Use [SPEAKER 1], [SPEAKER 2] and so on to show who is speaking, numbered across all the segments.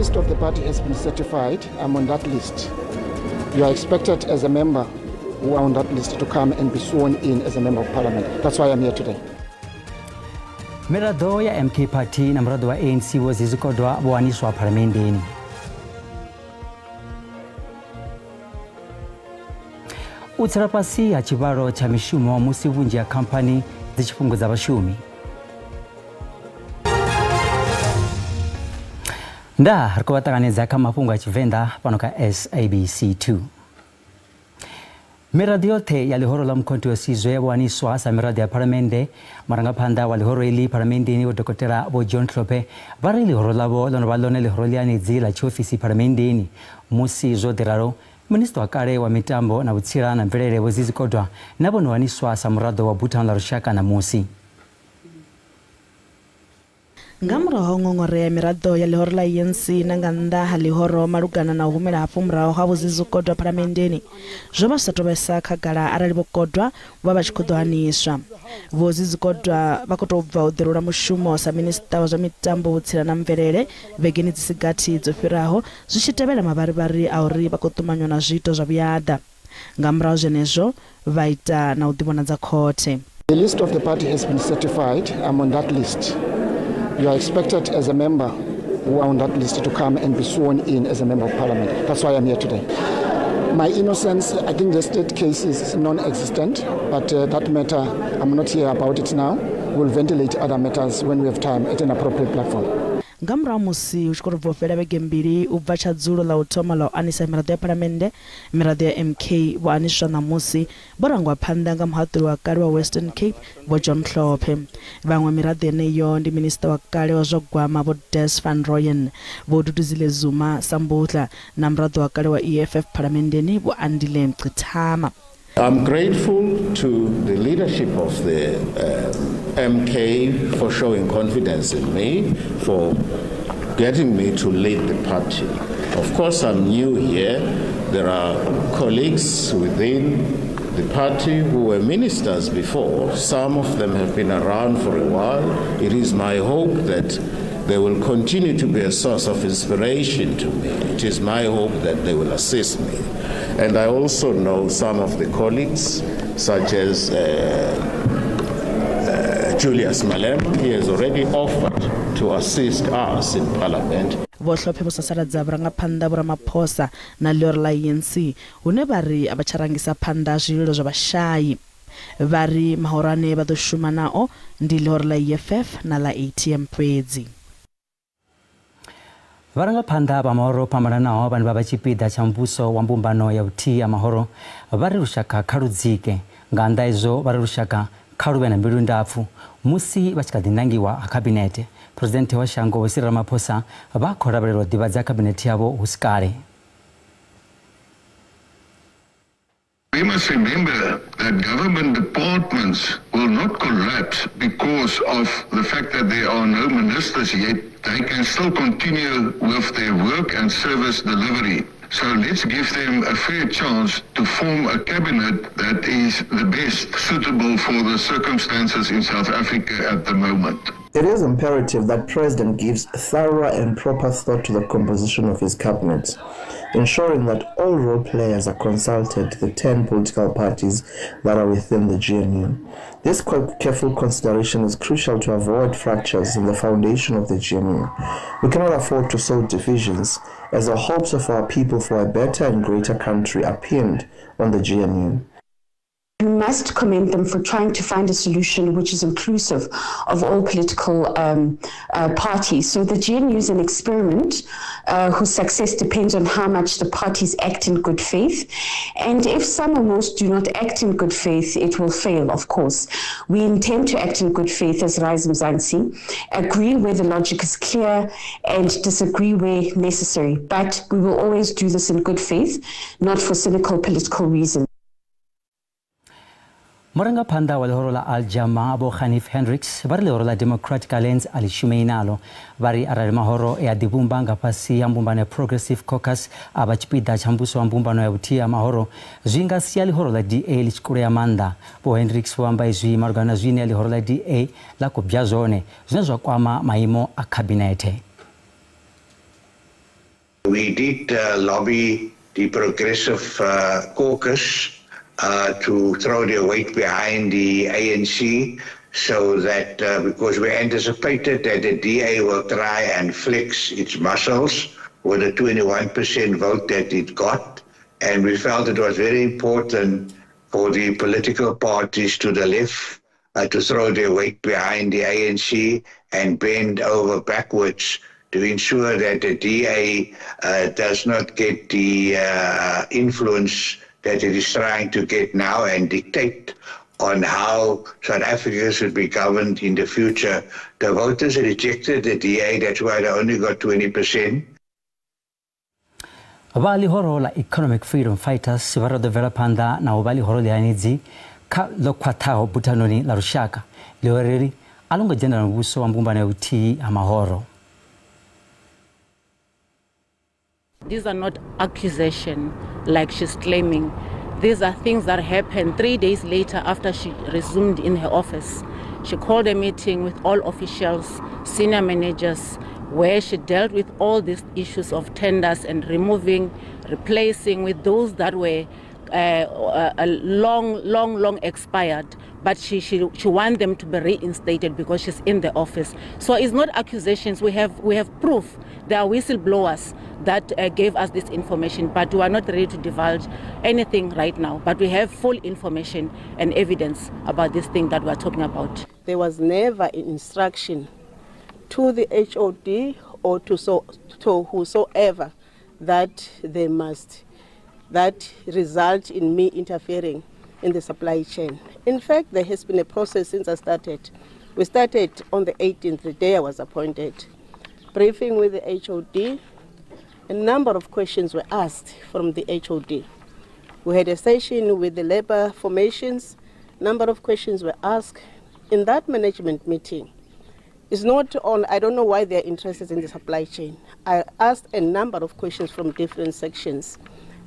[SPEAKER 1] list of the party has been certified. I'm on that list. You are expected as a member who are on that list to come and be sworn in as a member of parliament. That's why I'm here today.
[SPEAKER 2] Miraḓo ya MK Party na muraḓo wa ANC Vho Zizi Kodwa vho aniswa phalamenndeni. U tsela fhasi ha tshivhalo tsha mishumo musi vhunzhi ha khamphani dzi tshi fhungudza vhashumi. Nda ri khou vha ṱanganedza kha mafhungo a Tshivenḓa fhano kha SABC 2. Miraḓo yoṱhe ya ḽihoro ḽa Mkhonto wa Sizwe vho aniswa sa miraḓo ya phalamennde. Murangaphanḓa wa ḽihoro iḽi phalamenndeni Vho Dokotela Vho John Hlophe vha ri ḽihoro ḽavho ḽo no vha ḽone ḽihoro ḽianedzi ḽa tshiofisi phalamenndeni. Musi zwo ḓi ralo, Minisiṱa wa kale wa mitambo na vhutsila na mvelele Vho Zizi Kodwa na vho no aniswa sa muraḓo wa Buthano ḽa Lushaka ṋamusi.
[SPEAKER 3] Nga murahu ha u ngongorea miraḓo ya ḽihoro ḽa ANC na nga nnḓa ha ḽihoro malugana na u humela hafhu murahu ha Vho Zizi Kodwa phalamenndeni, zwo vha zwi sa tou vhesa khagala arali Vho Kodwa vho vha vha tshi khou ḓo aniswa. Vho Zizi Kodwa vha khou tou bva u ḓirula mushumo sa minisiṱa wa zwa mitambo, vhutsila na mvelele vhegeni dzi si gathi dzo fhiraho, zwi tshi tevhela mavharivhari a uri vha khou ṱumanywa na zwiito zwa vhuyaḓa. Nga murahu zwenezwo vha ita na u ḓivhonadza khothe.
[SPEAKER 1] The list of the party has been certified. I'm on that list. You are expected as a member who are on that list to come and be sworn in as a member of parliament. That's why I'm here today. My innocence, I think the state case is non-existent, but that matter, I'm not here about it now. We'll ventilate other matters when we have time at an appropriate platform.
[SPEAKER 3] Nga murahu musi hu tshi khou bva fhela vhege mbili u bva tsha dzulo ḽa u thoma ḽa u anisa miraḓo ya phalamennde, miraḓo ya MK vho aniswa ṋamusi vho rangwa phanḓa nga muhaṱuli wa kale wa Western Cape Vho John Hlophe. Vhaṅwe miraḓo yeneyo ndi minisiṱa wa kale wa zwa gwama Vho Des van Rooyen, Vho Duduzile Zuma Sambudla na muraḓo wa kale wa EFF phalamenndeni Vho Andile Mngxitama.
[SPEAKER 4] I'm grateful to the leadership of the MK for showing confidence in me, for getting me to lead the party. Of course, I'm new here. There are colleagues within the party who were ministers before. Some of them have been around for a while. It is my hope that they will continue to be a source of inspiration to me. It is my hope that they will assist me. And I also know some of the colleagues, such as Julius Malema. He has already offered to assist us in Parliament.
[SPEAKER 3] Vho Hlophe vho sasaladza vhurangaphanḓa Vho Ramaphosa na ḽihoro ḽa ANC hune vha ri a vha tsha rangisa phanḓa zwililo zwa vhashayi. Vha ri mahoro ane vha ḓo shuma nao ndi ḽihoro ḽa EFF na ḽa ATM fhedzi.
[SPEAKER 2] Vharangaphanḓa vha mahoro fhambananaho vhane vha vha tshipiḓa tsha muvhuso wa mbumbano ya vhuthihi ya mahoro vha ri lushaka kha ludzike. Nga nnḓa izwo vha ri lushaka kha luvhe na mbilu ndapfu musi vha tshi kha ḓi nangiwa ha khabinethe. Presidenthe wa shango Vho Cyril Ramaphosa vha khou lavhelelwa u ḓivhadza khabinethe yavho hu si kale.
[SPEAKER 5] We must remember that government departments will not collapse because of the fact that there are no ministers yet. They can still continue with their work and service delivery. So let's give them a fair chance to form a cabinet that is the best suitable for the circumstances in South Africa at the moment.
[SPEAKER 6] It is imperative that President gives thorough and proper thought to the composition of his cabinet, ensuring that all role players are consulted, the 10 political parties that are within the GNU. This careful consideration is crucial to avoid fractures in the foundation of the GNU. We cannot afford to sow divisions, as the hopes of our people for a better and greater country are pinned on the GNU.
[SPEAKER 7] We must commend them for trying to find a solution which is inclusive of all political parties. So the GNU is an experiment whose success depends on how much the parties act in good faith. And if some or most do not act in good faith, it will fail, of course. We intend to act in good faith as Rise Mzansi, agree where the logic is clear and disagree where necessary. But we will always do this in good faith, not for cynical political reasons.
[SPEAKER 2] Murangaphanḓa wa ḽihoro ḽa Al Jama Vho Hanif Hendricks vha ri ḽihoro ḽa Democratic Alliance a ḽi shumei nalo. Vha ri arali mahoro e a ḓivhumba nga fhasi ha mbumbano ya Progressive Caucus a vha tshipiḓa tsha muvhuso wa mbumbano ya vhuthihi ha mahoro, zwi nga sia ḽihoro ḽa DA ḽi tshi kulea maanḓa. Vho Hendricks vho amba izwi malugana na zwine ḽihoro ḽa DA ḽa khou bya zwone, zwine zwa kwama maimo a khabinethe.
[SPEAKER 5] We did lobby the Progressive Caucus to throw their weight behind the ANC, so that because we anticipated that the DA will try and flex its muscles with the 21% vote that it got. And we felt it was very important for the political parties to the left to throw their weight behind the ANC and bend over backwards to ensure that the DA does not get the influence that it is trying to get now and dictate on how South Africa should be governed in the future. The voters rejected the DA, that's why they only got 20%.
[SPEAKER 2] Vha ḽihoro ḽa Economic Freedom Fighters vha ro ḓo bvela phanḓa na u vha ḽihoro ḽihanedzi kha ḽo khwaṱhaho buthanoni ḽa lushaka. Ḽihoro a ḽo ngo dzhenela muvhuso wa mbumbano ya vhuthihi ha mahoro.
[SPEAKER 8] These are not accusations like she's claiming. These are things that happened 3 days later after she resumed in her office. She called a meeting with all officials, senior managers, where she dealt with all these issues of tenders and removing, replacing with those that were long expired. But she wants them to be reinstated because she's in the office. So it's not accusations. We have proof. There are whistleblowers that gave us this information, but we are not ready to divulge anything right now. But we have full information and evidence about this thing that we are talking about.
[SPEAKER 9] There was never an instruction to the HOD or to whosoever that they must, that result in me interfering in the supply chain. In fact, there has been a process since I started. We started on the 18th, the day I was appointed, briefing with the HOD. A number of questions were asked from the HOD. We had a session with the labor formations. Number of questions were asked in that management meeting. It's not on, I don't know why they're interested in the supply chain. I asked a number of questions from different sections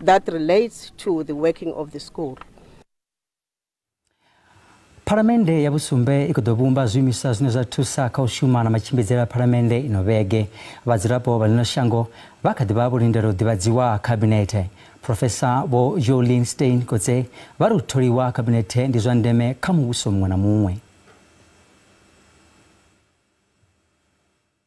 [SPEAKER 9] that relates to the working of the school.
[SPEAKER 2] Phalamennde ya vhusumbe i khou ḓo vhumba zwiimiswa zwine zwa thusa kha u shuma na matshimbidzele a phalamennde ino vhege. Vhadzulapo vha ḽino shango vha kha ḓi vha vho lindela u ḓivhadziwa khabinethe. Professor Vho Jolene Stein Kotze vha ri u tholiwa khabinethe ndi zwa ndeme kha muvhuso muṅwe na muṅwe.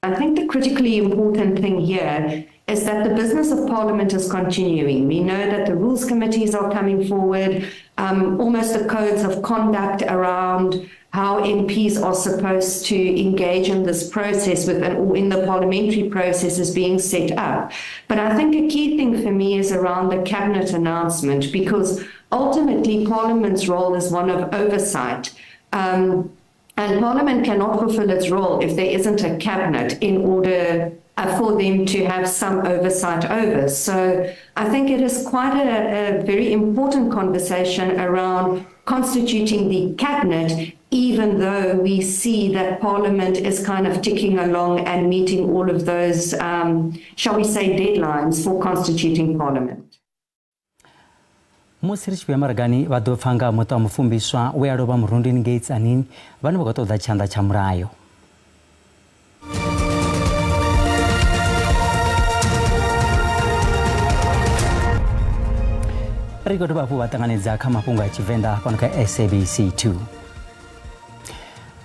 [SPEAKER 10] I think the critically important thing here is that the business of Parliament is continuing. We know that the rules committees are coming forward, almost the codes of conduct around how MPs are supposed to engage in this process within or in the parliamentary process is being set up. But I think a key thing for me is around the cabinet announcement, because ultimately Parliament's role is one of oversight. And Parliament cannot fulfill its role if there isn't a cabinet in order for them to have some oversight over. So I think it is quite a very important conversation around constituting the cabinet, even though we see that Parliament is kind of ticking along and meeting all of those, shall we say, deadlines for constituting Parliament.
[SPEAKER 2] Musi ri tshi vhuya maragani vha ḓo pfa nga muṱa wa mufumbiswa we a lovha murundini ngei Tzaneen vhane vha khou ṱoḓa tshanḓa tsha mulayo. Ri khou dovha hafhu vha ṱanganedza kha mafhungo a Tshivenḓa fhano kha SABC 2.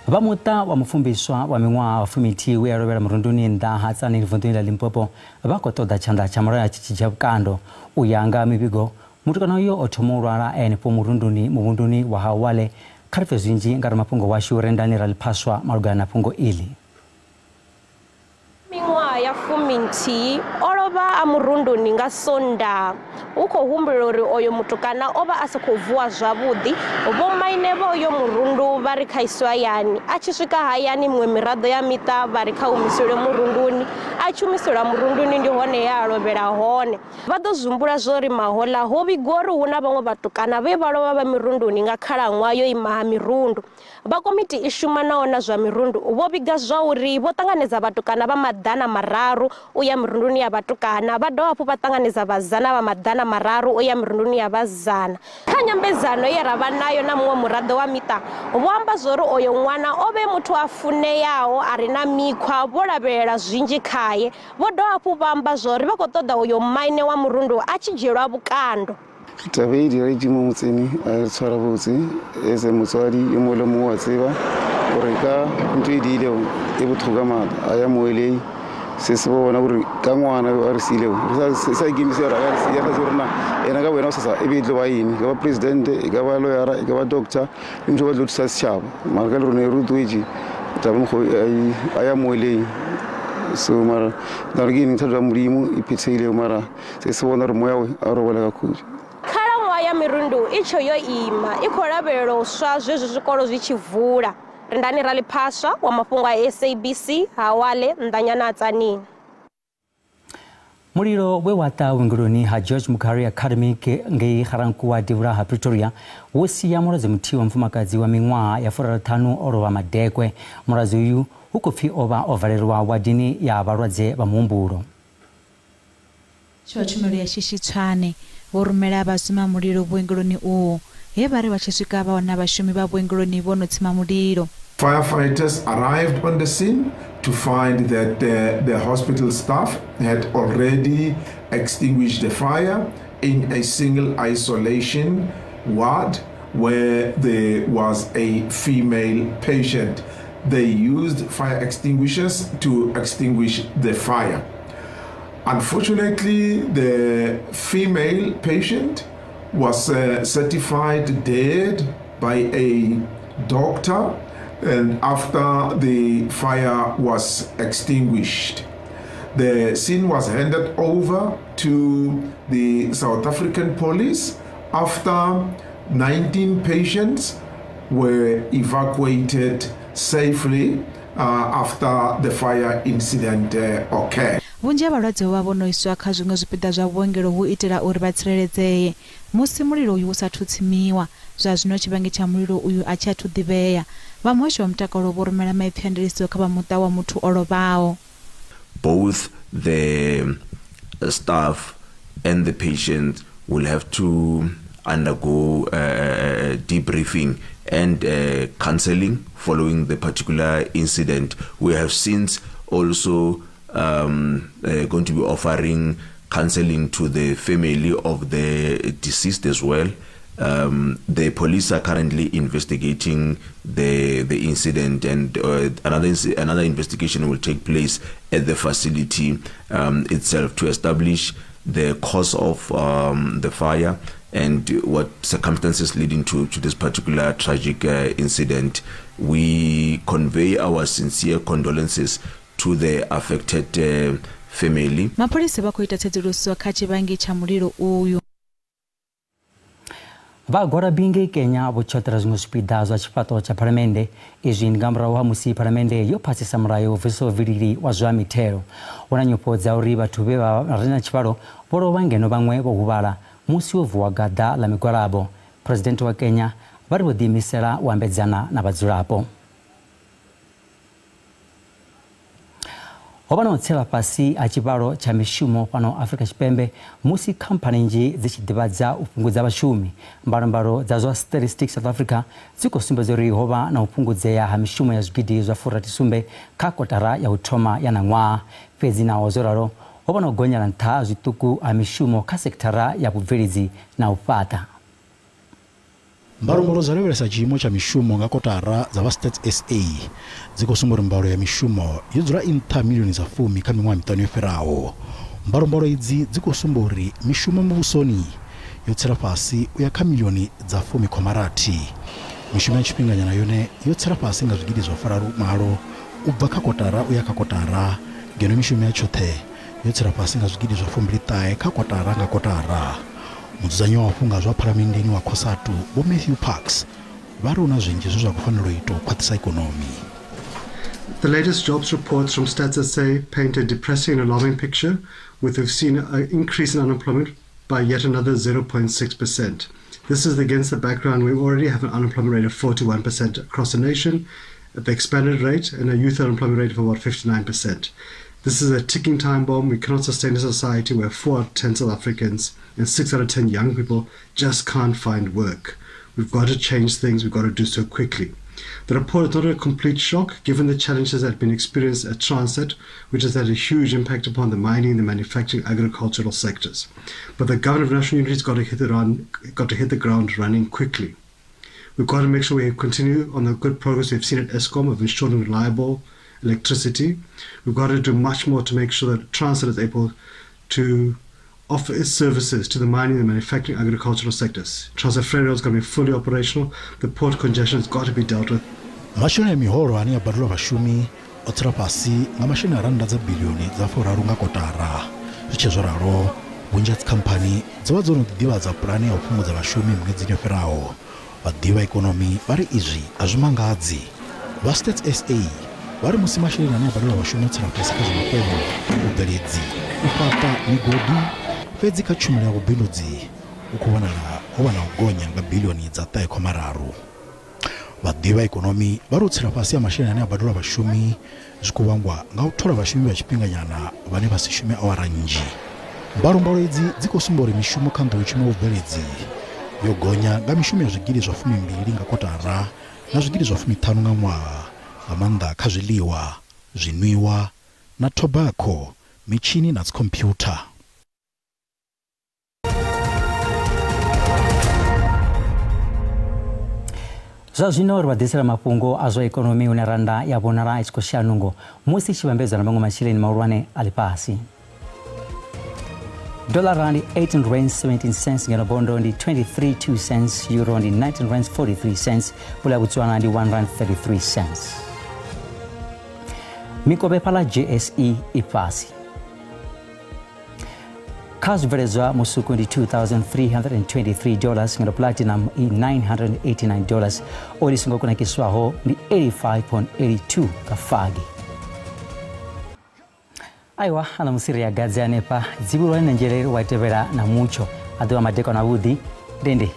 [SPEAKER 2] Vha muṱa wa mufumbiswa wa miṅwaha wa 11 we a lovhela murunduni nnḓa ha Tzaneen vunḓuni ḽa Limpopo vha khou ṱoḓa tshanḓa tsha mulayo tshi tshi dzhia vhukando. U ya nga mivhigo, mutukana uyo o thoma u lwala henefho murunduni muvhunduni wa Hawale. Kha ri pfe zwinzhi nga ramafhungo washu Rendani Raliphaswa malugana na fhungo iḽi.
[SPEAKER 11] Miṅwaha ya 11 o lovha a murunduni nga Sondaha. Hu khou humbulelwa uri oyo mutukana o vha a sa khou vuwa zwavhuḓi. Vhomaine vha oyo murundu vha ri kha iswe hayani. A tshi swika hayani miṅwe miraḓo ya miṱa vha ri kha humiselwe murunduni. A tshi humiselwa murunduni ndi hone ya lovhela hone. Vha ḓo zwi zwo ri mahoḽa ho vhigwa uri hu na vhaṅwe vhatukana vhe vha lovha vha mirunduni nga khalaṅwaha yo ima ha mirundu. Vha komiti i shumanaho na zwa mirundu vho vhiga zwa uri vho ṱanganedza vhatukana vha 300 u ya mirunduni ya vhatukana, vha dovha hafhu vha ṱanganedza vhazana vha 300 u ya mirunduni ya vhazana. Kha nyambedzano ye ra vha nayo na muṅwe muraḓo wa miṱa vho amba zwori oyo ṅwana o vhe muthu a funeaho a re na mikhwa, vho lavhelela zwinzhi khaye. khaye. Vho dovha hafhu vha amba zwori vha khou ṱoḓa uyo maine wa murundu a tshi dzhielwa vhukando.
[SPEAKER 12] Taba e diragetše mo motseng a re tshwara botse e se motswadi yo mongwe le mongwe wa tseba gore ka ntho e diilego e botlhokwa maatla a ya moelei se se bona gore ka ngwana a re siilego re sa ikemise gore a re sia ka se rena ena ka wena o sasa e be e tlo ba eng, e ka ba presidente, e ka ba lawyera, e ka ba doctor, e ntho ba tlo thusa setšhaba mara ka le rone re rotloetše taba mokgo a ya moeleng. So mara nare ke eng thato ya Modimo e phethegilego mara se se bona gore moya we a robala ka khutšo.
[SPEAKER 11] Khalaṅwaha ya mirundu i tsho yo ima i khou lavhelelwa u swa zwezwi zwikolo zwi tshi vula. Rindani Raliphaswa wa mafhungo a SABC Hawale nnḓanyana a Tzaneen.
[SPEAKER 2] Mulilo we wa ṱa vhuongeloni ha George Mukhari Academic ngei Ga-Rankuwa devhula ha Pretoria wo sia mulwadze muthihi wa mufumakadzi wa miṅwaha ya 35 o lovha madekwe. Mulwadze uyu hu khou pfi o vha o valelwa wadini ya vhalwadze vha muhumbulo.
[SPEAKER 13] Tsha tshumelo ya shishi Tshwane vho rumela vhasima mulilo vhuongeloni uhu he vha ri vha tshi swika vha wana vhashumi vha vhuongeloni vho no tsima mulilo.
[SPEAKER 14] Firefighters arrived on the scene to find that the hospital staff had already extinguished the fire in a single isolation ward where there was a female patient. They used fire extinguishers to extinguish the fire. Unfortunately, the female patient was certified dead by a doctor, and after the fire was extinguished. The scene was handed over to the South African police after 19 patients were evacuated safely after the fire incident occurred.
[SPEAKER 13] Vhunzhi ha vhalwadze vho vha vho no iswa kha zwiṅwe zwipiḓa zwa vhuongelo hu itela uri vha tsireledzee musi mulilo uyu u sathu tsimiwa. Zwa zwino tshivhangi tsha mulilo uyu a tshi athu ḓivhea. Vha muhasho wa mutakalo vho rumela maipfi a ndiliso kha vha muṱa wa muthu o lovhaho.
[SPEAKER 15] Both the staff and the patient will have to undergo debriefing and counseling following the particular incident. We have since also going to be offering counseling to the family of the deceased as well. The police are currently investigating the incident, and another investigation will take place at the facility itself to establish the cause of the fire and what circumstances leading to this particular tragic incident. We convey our sincere condolences to the affected family.
[SPEAKER 13] Mapholisa vha khou ita tsedzuluso kha tshivhangi tsha mulilo uyu.
[SPEAKER 2] Vhagwalabi ngei Kenya vho tshoṱela zwiṅwe zwipiḓa zwa tshifhaṱo tsha phalamennde. Izwi ndi nga murahu ha musi phalamennde yo phasisa mulayo wo bvisaho vilili wa zwa mithelo. Hu na nyofho dza uri vhathu vhe vha re na tshivhalo vho lovha ngeno vhaṅwe vho huvhala musi wo vuwa gaḓa ḽa migwalabo. Phuresidennde wa Kenya vha ri vho ḓiimisela u ambedzana na vhadzulapo. Ho vha na u tsela fhasi ha tshivhalo tsha mishumo fhano Afrika Tshipembe musi khamphani nnzhi dzi tshi ḓivhadza u fhungudza vhashumi. Mbalombalo dza zwa Statistics South Africa dzi khou sumbedza uri ho vha na u fhungudzea ha mishumo ya zwigidi zwa 67 kha kotara ya u thoma ya ṋaṅwaha. Fhedzi naho zwo ralo, ho vha na u gonyela nṱha zwiṱuku ha mishumo kha sekithara ya vhubveledzi na u fhaṱa.
[SPEAKER 16] Mbalombalo dza lavhelesa tshiimo tsha mishumo nga kotara dza vha Stats SA dzi khou sumba uri mbalo ya mishumo yo dzula i nṱha milioni dza 10 kha miṅwaha miṱanu yo fhiraho. Mbalombalo idzi dzi khou sumba uri mishumo muvhusoni yo tsela fhasi u ya kha milioni dza 10,6. Mishumo ya tshifhinganyana yone yo tsela fhasi nga zwigidi zwa 38 u bva kha kotara u ya kha kotara, ngeno mishumo ya tshoṱhe yo tsela fhasi nga zwigidi zwa 29 kha kotara nga kotara. Mudzudzanyi wa mafhungo a zwa phalamenndeni wa COSATU Vho Matthew Parks vha ri hu na zwinzhi zwe zwa khou fanela u itwa u khwaṱhisa ikonomi.
[SPEAKER 17] The latest jobs reports from Stats SA paint a depressing and alarming picture, with we've seen an increase in unemployment by yet another 0.6%. This is against the background we already have an unemployment rate of 41% across the nation, at the expanded rate, and a youth unemployment rate of about 59%. This is a ticking time bomb. We cannot sustain a society where 4 out of 10 South Africans and 6 out of 10 young people just can't find work. We've got to change things. We've got to do so quickly. The report is not a complete shock, given the challenges that have been experienced at Transnet, which has had a huge impact upon the mining, the manufacturing, agricultural sectors. But the government of national unity has got to hit the ground running quickly. We've got to make sure we continue on the good progress we've seen at Eskom of ensuring reliable electricity. We've got to do much more to make sure that Transnet is able to offer its services to the mining, the manufacturing, agricultural sectors. Transnet Freight Rail is going to be fully operational. The port congestion has got to be dealt with.
[SPEAKER 16] Masheleni ya miholo ane ya badelwa vhashumi o tsela fhasi nga masheleni a rannda dza bilioni dza 3 nga kotara. Zwi tshi zwo ralo, vhunzhi ha dzikhamphani dzo vha dzo no ḓi ḓivhadza pulane ya u fhungudza vhashumi miṅwedzini yo fhiraho. Vhaḓivhi vha ikonomi vha ri izwi a zwi mangadzi. Vha Stats SA vha ri musi masheleni ane a badelwa vhashumi o tsela fhasi kha zwa makwevho, vhubveledzi, u fhaṱa migodi, fhedzi kha tshumelo ya vhubindudzi hu khou vhonala ho vha na u gonya nga bilioni dza 5.3. Vhaḓivhi vha ikonomi vha ri u tsela fhasi ha masheleni ane a badelwa vhashumi zwi khou vhangwa nga u thola vhashumi vha tshifhinganyana vhane vha si shume awara nnzhi. Mbalombalo idzi dzi khou sumba uri mishumo kha nḓowetshumo ya vhubveledzi yo gonya nga mishumo ya zwigidi zwa 12 nga kotara na zwigidi zwa 15 nga ṅwaha, nga maanḓa kha zwiḽiwa, zwinwiwa na tobacco, mitshini na dzikhomphyutha.
[SPEAKER 2] Zwa zwino ri vha ḓisela mafhungo a zwa ikonomi hune randa ya vhonala i tshi khou shaya nungo musi i tshi vhambedzwa na maṅwe masheleni mahulwane a ḽifhasi. Dollar ndi 18.17 ngeno bondo ndi 23.2 cents, euro ndi 19.43, pula ya Botswana ndi 1.33. Mikovhe fhaḽa JSE i fhasi. Kha zwibveledzwa musuku ndi $2,323 ngeno platinum i $989, oli songo kunakiswaho ndi 85.82 ka fagi. Aiwa ana musiri ya gadzi hanefha dzivhulwa na nzhelele wa tevhela na mutsho a ḓuvha madekwana avhuḓi ndende.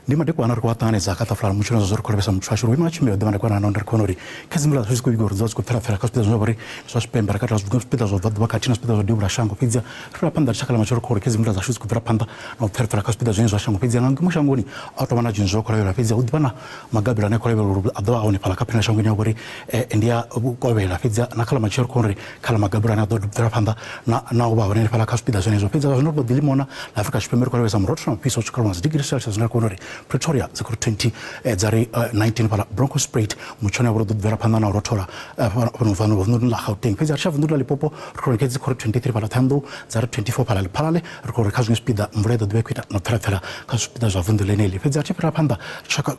[SPEAKER 16] Ndi madekwana ri khou ṱanganedza kha ṱafula mutsho na zwo ri khou lavhelesa muthu washu uri vhuima ha tshumelo ḓe madekwana ano ri khou vhona uri kha dzi mvula dzashu dzi khou vhigiwa uri dzi vha dzi khou pfela kha zwipiḓa zwine zwa vha uri zwa Tshipembe ra katela zwipiḓa zwa bvaḓuvha khathihi na zwipiḓa zwa devhula shango. Fhedzi ri bvela phanḓa ri tshakala matshelo ri khou uri kha dzi mvula dzashu dzi khou bvela phanḓa na u pfela kha zwipiḓa zwine zwa shango. Fhedzi nga ngomu shangoni a tou vha na zwine zwa khou lavhelelwa, fhedzi hu ḓivha na magabelo ane a khou lavhelelwa uri a ḓo vha a hone fhaḽa kha phela shangoni ya vhori ndi ya vhukovhela. Fhedzi na kha ḽa matshelo ri khou uri kha ḽa magabelo ane a ḓo bvela phanḓa na u vha hone fhaḽa kha zwipiḓa zwenezwo. Fhedzi zwa zwino ri ḓo ḓi limona ḽa Afrika Tshipembe ri khou lavhelesa murotho na mufhiso u swika lwa dzi degree Celsius, zwine ra khou vhona uri Pretoria dzi khou 20 dza ri 19 fhaḽa Bronkhorstspruit mutshone wa ḓo bvela phanḓa na u rothola fhano vunḓuni ḽa Gauteng. Fhedzi ri tshi vunḓuni ḽa Limpopo ri khou ri dzi khou 23 fhaḽa Thohoyandou dza ri 24 fhaḽa Lephalale, ri khou ri kha zwiṅwe zwipiḓa mvula i ḓo ḓivha i khou ita na pfela kha zwipiḓa zwa vunḓu ḽeneḽi. Fhedzi ri tshi fhira phanḓa tshaka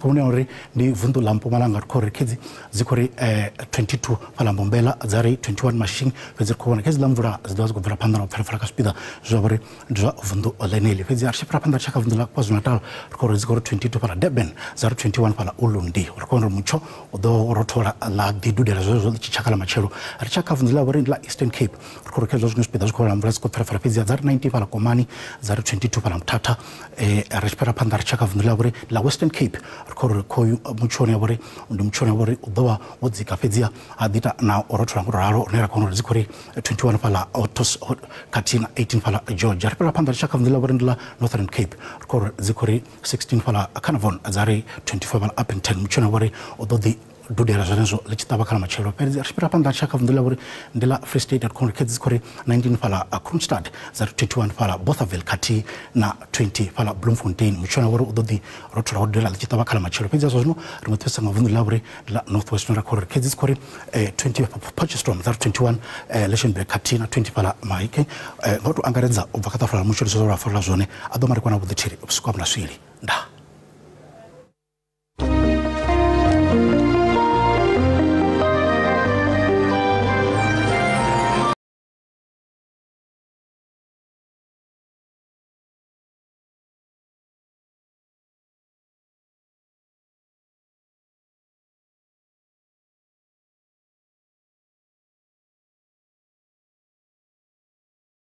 [SPEAKER 16] hune uri ndi vunḓu ḽa Mpumalanga ri khou ri khedzi dzi khou ri 22 fhaḽa Mbombela dza ri 21 Mashishing. Fhedzi ri khou vhona khedzi ḽa mvula dzi ḓo vha dzi khou bvela phanḓa na u pfela kha zwipiḓa zwa uri ndi zwa vunḓu ḽeneḽi. Fhedzi ri tshi fhira phanḓa tshaka vunḓu ḽa KwaZulu-Natal ri khou ri dzi khou ri 22 fhaḽa Durban dza ri 21 fhaḽa Ulundi, ri khou uri mutsho u ḓo rothola ḽa ḓi dudela zwezwo ḽi tshi tshaka ḽa matshelo. Ri tshaka vunḓu ḽa vhori ḽa Eastern Cape ri khou ri khezwo zwiṅwe zwipiḓa zwi khou vhala mvula dzi khou pfela fhedzi dza ri 19 fhaḽa Komani dza ri 22 fhaḽa Mthatha. Ri tshi fhira phanḓa ri tshaka vunḓu ḽa vhori ḽa Western Cape ri khou ri khoyu mutshoni ya vhori ndi mutshoni ya vhori u ḓo vha wo dzika, fhedzi ha ḓi ita na u rothola ngo ralo rine ra khou uri dzi khou ri 21 fhaḽa Otos khathihi na 18 fhaḽa Georgia. Ri fhira phanḓa ri tshaka vunḓu ḽa vhori ndi ḽa Northern Cape ri khou uri dzi khou ri 16 fhaḽa Carnarvon dza ri 24 fhaḽa Upington mutshoni wa vhori u ḓo ḓi dudela zwenezwo ḽi tshi ṱavha kha ḽa matshelo. Fhedzi ri tshi fhira phanḓa tshaka vunḓu ḽa vhori ndi ḽa Free State ri khou uri khedzi dzi khou ri 19 fhaḽa Kroonstad dza ri 21 fhaḽa Bothaville khathihi na 20 fhaḽa Bloemfontein mutshoni wa vhori u ḓo ḓi rothola wo dudela ḽi tshi ṱavha kha ḽa matshelo. Fhedzi zwa zwino ri nga pfesesa nga vunḓu ḽa vhori ndi ḽa North West ra khou uri khedzi dzi khou ri 20 Potchefstroom dza ri 21 Lichtenburg khathihi na 20 fhaḽa Mahikeng. Nga u tou angaredza u bva kha ṱafula ḽa mutsho zwa farela zwone a ḓo marikwana vhuḓi thiri vhusiku ha vhuna swili.